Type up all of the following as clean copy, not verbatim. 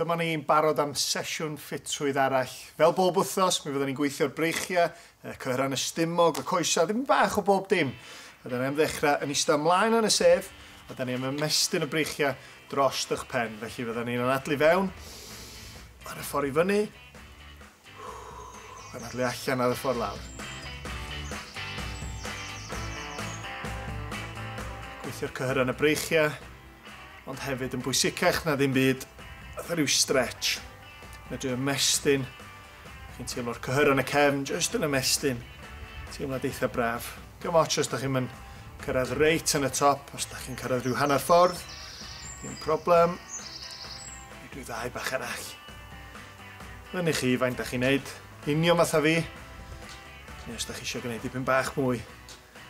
Dyma ni'n barod am sesiwn ffitrwydd arall. Fel bob wythnos, mi fyddwn ni'n gweithio'r breichiau, y cyhyrau y stumog, y coesau, ddim bach o bob dim. A da ni am ddechrau yn eistedd ymlaen yn y sedd, a da ni am ymestyn y breichiau dros eich pen. Felly fyddwn ni'n anadlu fewn, ar y ffordd i fyny, anadlu allan ar y ffordd lawr. Gweithio'r cyhyrau yn y breichiau, ond hefyd yn bwysicach na ddim byd, fatha rhyw stretch. Medru ymestyn, chi'n teimlo'r cyhyrau yn y cefn, jyst yn ymestyn. Teimlad eitha braf. Dim ots os da chi'n mynd cyrraedd reit yn y top, os da chi'n cyrraedd rhyw hanner ffordd, dim problem. Rhyw ddau bach arall. Fyny chi faint da chi'n neud, union fatha fi, neu os da chi eisiau gwneud dipyn bach mwy,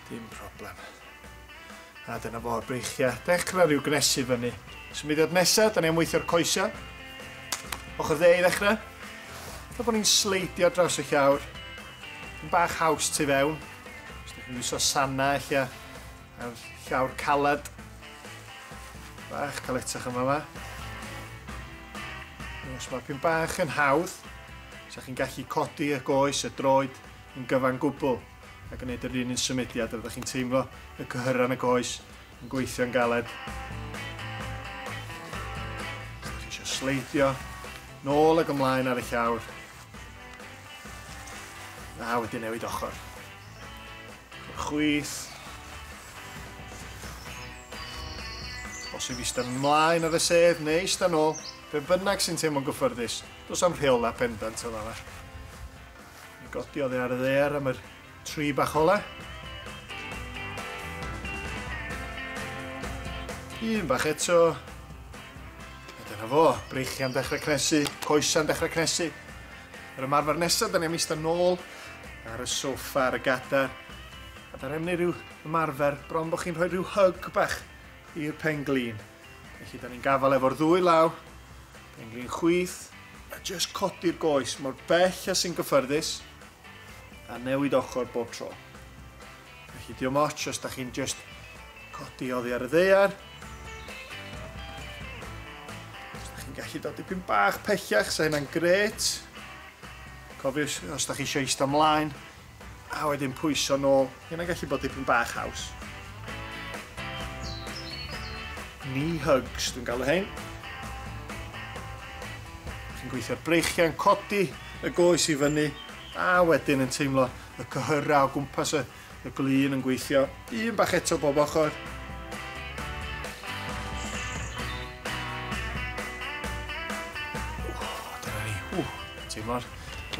dim problem. A dyna fo'r breichiau. Dechrau rhyw gnesu fyny. Symudiad nesaf, da ni am weithio'r coesau. Ochr dde i ddechrau. Fatha bod ni'n sleidio draws y llawr. Yn bach haws tu fewn. Os ydych chi'n gwisgo sanau ella ar llawr caled. Bach caletach yma yma. Os mae pyn bach yn hawdd, so chi'n gallu codi y goes, y droed yn gyfan gwbl a gwneud yr un symudiad a fyddwch chi'n teimlo y cyhyrau yn y goes yn gweithio'n galed. Os ydych chi eisiau sleidio nôl ag ymlaen ar y llawr. A wedyn newid ochr. Ochr chwith. Bosib eistedd ymlaen ar y sedd neu eistedd nôl. Be bynnag sy'n teimlo'n gyffyrddus. Does am rheola pendant yma. Mi godi oddi ar y ddaear am yr tri bach ola. Un bach eto. A dyna fo, breichiau'n dechrau cnesu, coesau'n dechrau cnesu. Yr ymarfer nesaf, da ni am eistedd nôl ar y soffa, ar y gadair. A da ni am wneud rhyw ymarfer, bron bod chi'n rhoi rhyw hug bach i'r pen-glin. Felly da ni'n gafael efo'r ddwy law, pen-glin chwith, a just codi'r goes mor bell a sy'n gyffyrddus, a newid ochr bob tro. Felly diolch ots os da chi'n just codi oddi ar y ddaear. Os da chi'n gallu dod dipyn bach pellach, sa hynna'n grêt. Cofiwch, os da chi eisiau eistedd ymlaen, a wedyn pwyso nôl, hynna'n gallu bod dipyn bach haws. Knee hugs, dwi'n galw hein. Chi'n gweithio'r breichiau'n codi y goes i fyny, a wedyn yn teimlo y cyhyrau o gwmpas y glun yn gweithio. Un bach eto bob ochr. Dyna ni. Teimlo'r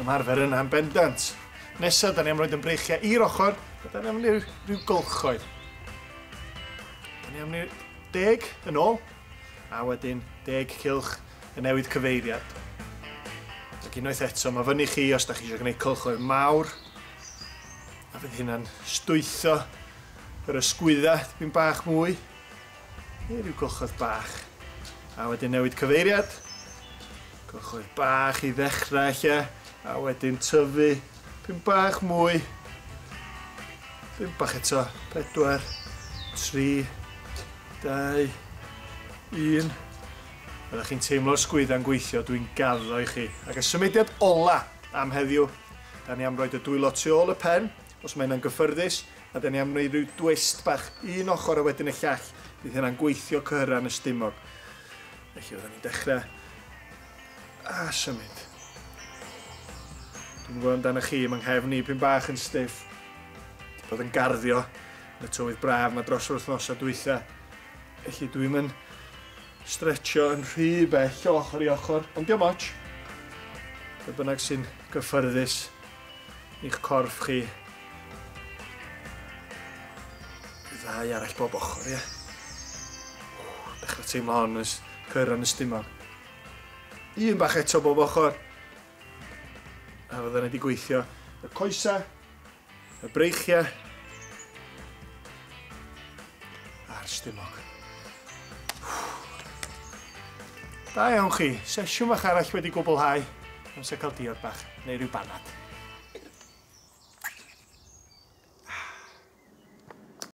ymarfer yna'n bendant. Nesaf, da ni am roed yn breichiau i'r ochr, a da ni am wneud rhyw gylchoedd. Da ni am wneud 10 yn ôl, a wedyn 10 cylch yn newid cyfeiriad. Ac unwaith eto, mae fyny chi os da chi eisiau gwneud cylchoedd mawr, a fydd hynna'n stwytho yr ysgwydda dipyn bach mwy, neu rhyw gylchoedd bach. A wedyn newid cyfeiriad, cylchoedd bach i ddechrau ella, a wedyn tyfu dipyn bach mwy, dipyn bach eto, 4, 3, 2, 1. Byddwch chi'n teimlo'r sgwydda'n gweithio, dwi'n gaddo i chi. Ac y symudiad ola am heddiw, da ni am roed y dwylo tu ôl y pen, os mae hynna'n gyffyrddus, a da ni am wneud rhyw twist bach, un ochr a wedyn y llall. Bydd hynna'n gweithio cyhyrau yn y stumog. Felly fyddwn ni'n dechrau a symud. Dwi'n gwybod amdano chi, mae'n nghefn i pyn bach yn stiff. Di bod yn garddio yn y tywydd braf yma dros yr wythnosau dwytha. Felly dwi'n mynd stretcho yn rhy bell o ochr i ochr, ond diolch ots. Be bynnag sy'n gyffyrddus i'ch corff chi. Ddau arall bob ochr, ie. Dechrau teimlo hon yn cyhyrau yn y stumog. Un bach eto bob ochr. A fydden ni wedi gweithio y coesau, y breichiau, a'r stumog. Da iawn chi, sesiwn fach arall wedi gwblhau. Amser cael diod bach, neu rhyw banad.